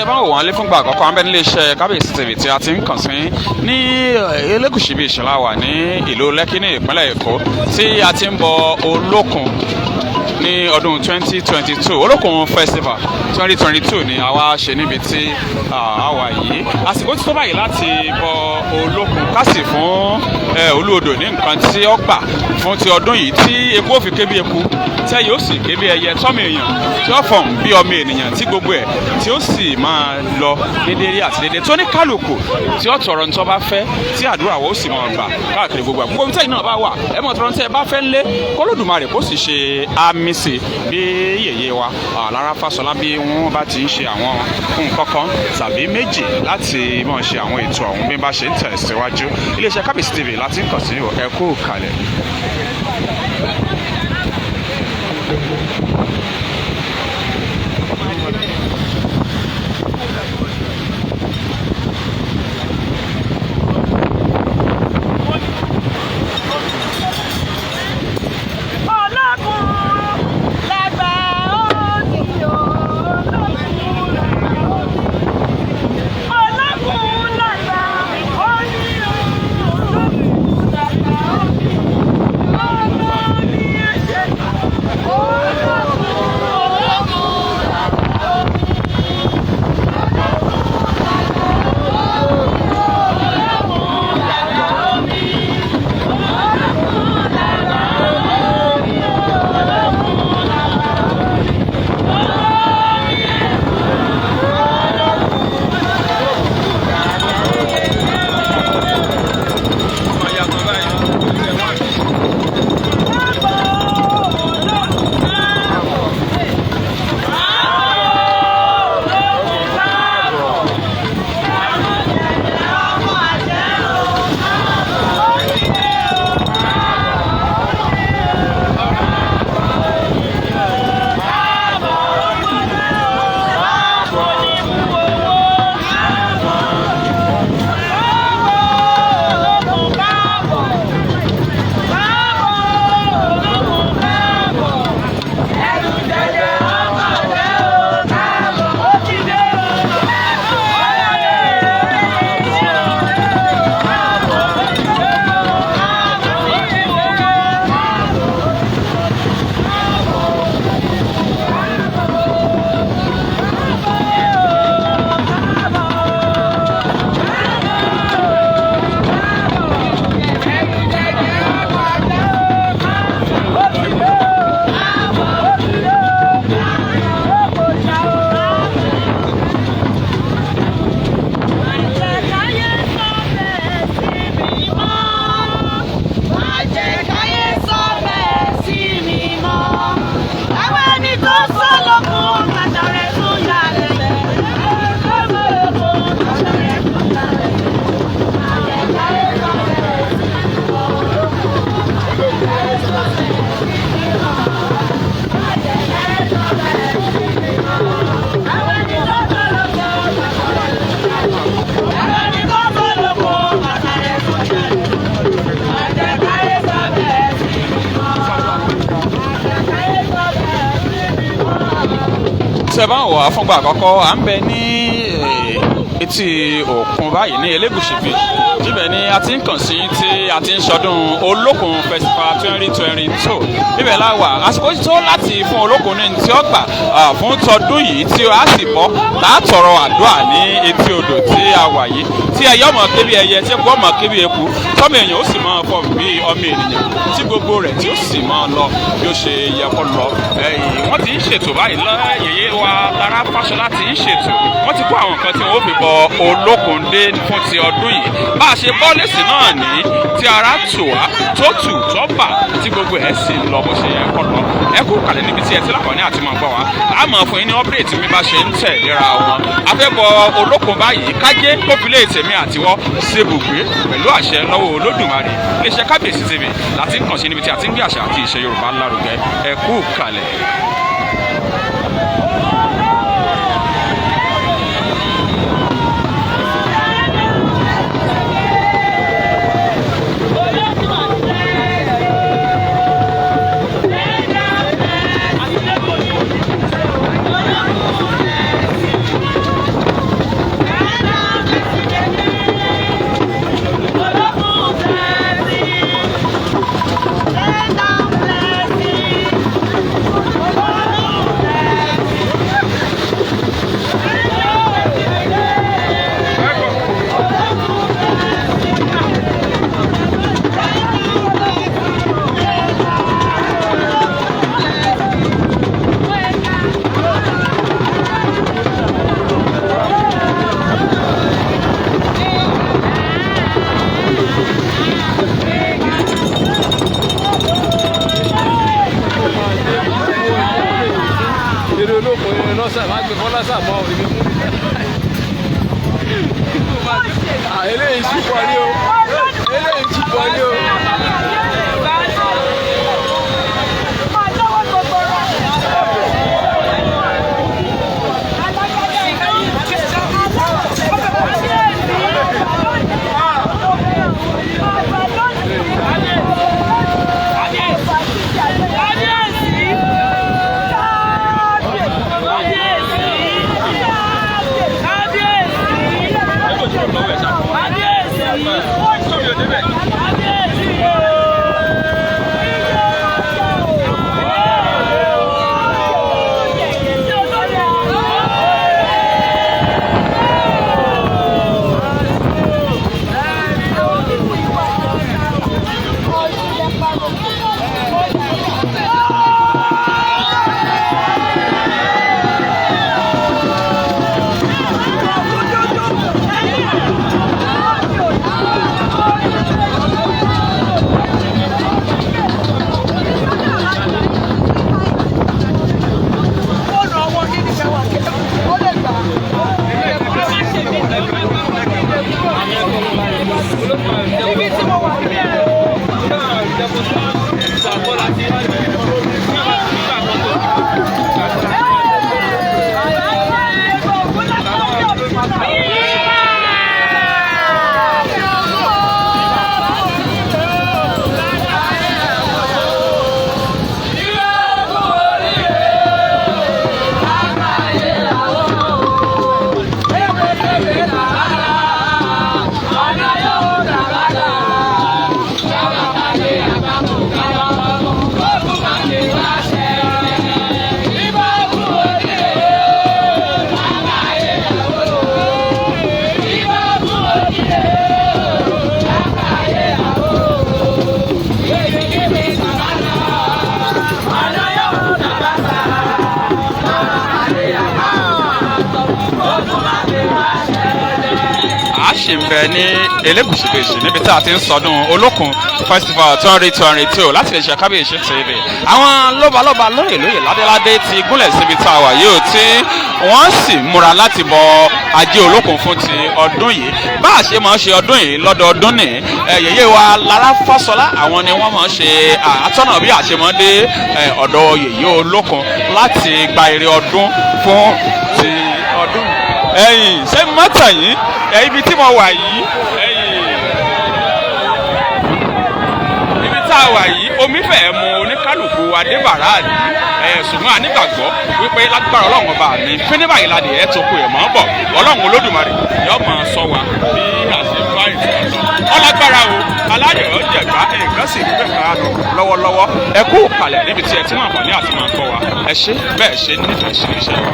Bá ń wò wọ́n lé fúngbà àkọ́kọ́, à ń bẹ nílé iṣẹ́ Kábíyèsí TV tí a ti ń kàn sí ní Elégùṣì bíi ìṣẹ̀lá wà ní ìlú Lẹ́kí ní ìpínlẹ̀ Èkó, tí a ti ń bọ Olókun ní ọdún 2022. Olókun Festival 2022 ni àwa ṣe níbi tí a wà yìí. Àsìkò tí tó báyìí láti bọ Olókun, ká sì fún olúodò ní nǹkan tí ó gbà fún ti ọdún yìí, tí eku ó fi ké bí eku, tí ẹyẹ ó sì ké bí ẹyẹ, tọ́mọ èèyàn tí ó fọ̀n bí ọmọ ènìyàn, tí gbogbo ẹ̀ tí ó sì máa lọ déédéé àti déédéé, tó ní kálukú tí ó tọrọ ní tó bá fẹ́, tí àdúrà wo ó sì máa gbà káàkiri gbogbo àgbò. Gbogbo tẹ́yìn náà bá wà, ẹ mọ̀ tọrọ tí ẹ bá fẹ́ ńlé, k'Olódùmarè kó sì ṣe àmì sí bí yèyé wa Lára Fáṣọlá, bí wọ́n bá ti ń ṣe àwọn nǹkan kan tàbí méjì láti máa ṣe àwọn ètò ọ̀hún bí bá ṣe ń tẹ̀síwájú. Iléeṣẹ́ Kábíyèsí TV láti ń kàn sí. Ẹ kú kalẹ̀. Ọlọ́kun lágbà ó ní o, Ọlọ́kun lágbà ó ní o, Ọlọ́kun lágbà ó ní o, Ọlọ́ni ẹ̀ṣẹ̀ Ọlọ́kun, Ọlọ́kun lágbà ó ní. Ọlọ́kun lágbà ó ní. Ọlọ́kun lágbà ó ní. Ọlọ́kun lágbà ó ní. Má jẹ́ káyé sọ bẹ́ẹ̀ sí mi mọ́. Àwọn ẹni tó sọ lókun bàtà rẹ̀ tún yà lẹ́lẹ̀. Tó sọ lókun bàtà rẹ̀ tún yà lẹ́lẹ̀. Má jẹ́ káyé sọ bẹ́ẹ̀ sí mi mọ́. Má jẹ́ káyé sọ bẹ́ẹ̀ sí mi mọ́. Má jẹ́ káyé sọ bẹ́ẹ̀ sí mi mọ́. Àwọn ẹni tó sọ lókun bàtà rẹ̀ tún yà lẹ́lẹ̀. Àwọn ẹni tó sọ lókun bàtà rẹ̀ tún yà lẹ́lẹ̀. Má jẹ́ káyé sọ bẹ́ẹ̀ sí mi mọ́. Má jẹ́ káyé sọ bẹ́ẹ̀ sí mi mọ́. Tẹ́ bá ń wà fúngbà àkọ́kọ́, à ń bẹ ní etí òkun báyìí ní Elégùṣì Beach. Ibẹ̀ ni a ti ń kàn sí tí a ti ń ṣọdún Olókun Festival 2022. Ibẹ̀ la wà. Àsìkò tó láti fún Olókun ní tí ó gbà fún tọdún yìí, tí a sì bọ́ látọrọ àdúrà ní etí odò tí a wà yìí, tí ẹyẹ ọmọ kébí ẹyẹ, tí eku ọmọ kébí eku, tọ́mọ èèyàn ó sì máa fọ bí ọmọ ènìyàn, tí gbogbo rẹ̀ tí ó sì máa lọ bí ó ṣe yẹ kó lọ. Wọ́n ti ń ṣètò báyìí lọ. Yèyé wa Lára Fáṣọlá ti ń ṣètò. Wọ́n ti kó àwọn nǹkan tí wọ́n ó fi bọ Olókun dé fún ti ọdún yìí. Bá a ṣe bọ́ lẹ́sìn náà ní tí ara tù wá, tó tù tó bà, tí gbogbo ẹ̀ sì lọ bó ṣe yẹ kó lọ. Ẹ kú kàlẹ̀ níbi tí ẹ ti láǹfààní àti máa gbọ́ wa. A máa fún yín ní update mi bá ṣe ń tẹ̀ léra wọn. A fẹ́ bọ Olókun báyìí, kájé kó fi lè tèmi àtiwọ́ ṣebùgbé pẹ̀lú àṣẹ lọ́wọ́ Olódùmarè. Iléeṣẹ́ Kábíyèsí TV láti ń kàn sí níbi tí a ti ń gbé àṣà àti ìṣe Yorùbá lárugẹ. Ẹ kú kàlẹ̀. Olókun. Lọ́sà má gbé fọlọ́sà mọ́ òní mú. Eléyìí ṣùpọ̀ ni o, eléyìí ṣùpọ̀ ni o. A ṣì ń bẹ ní Elégùṣì Beach níbi tí a ti ń sọdún Olókun Festival 2022 láti lè ṣe Kábíyèsí TV. Àwọn lọ́balọ́ba, lóyè lóyè, ládéládé ti gúnlẹ̀ síbi tá a wà yóò, tí wọ́n sì múra láti bọ ajé Olókun fún ti ọdún yìí. Bá a ṣe máa ń ṣe ọdún yìí lọ́dọọdún ní yèyé wa Lára Fásọlá, àwọn ni wọ́n máa ń ṣe àtọ́nà bí a ṣe máa ń dé ọ̀dọ̀ yèyé Olókun láti gba ire ọdún fún ti ọdún. Ẹ̀yin ṣé mọ́tò yìí, ibi tí mo wà yìí, ẹ̀yin ibi tá a wà yìí, omi fẹ́ẹ́ mu oníkálukú adébàrá àdì ẹ̀, ṣùgbọ́n a nígbàgbọ́ wípé lágbára Ọlọ́run ọba mi fíní báyìí ládìí ẹ̀ tó kù ẹ̀ mọ́ bọ̀. Ọlọ́run Olódùmarè yóò máa sọ wa bí a ṣe bá ètò lọ. Ọlágbára o, aláyọ̀ jẹ̀gbá, nǹkan sì ń gbẹ̀ká lọ lọ́wọ́lọ́wọ́. Ẹ kú kalẹ̀ níbi tí ẹ ti máa fà ní àti máa gbọ́ wa. Ẹ ṣé bẹ́ẹ̀ ṣe nífẹ̀ẹ́ sí iṣẹ́ wa.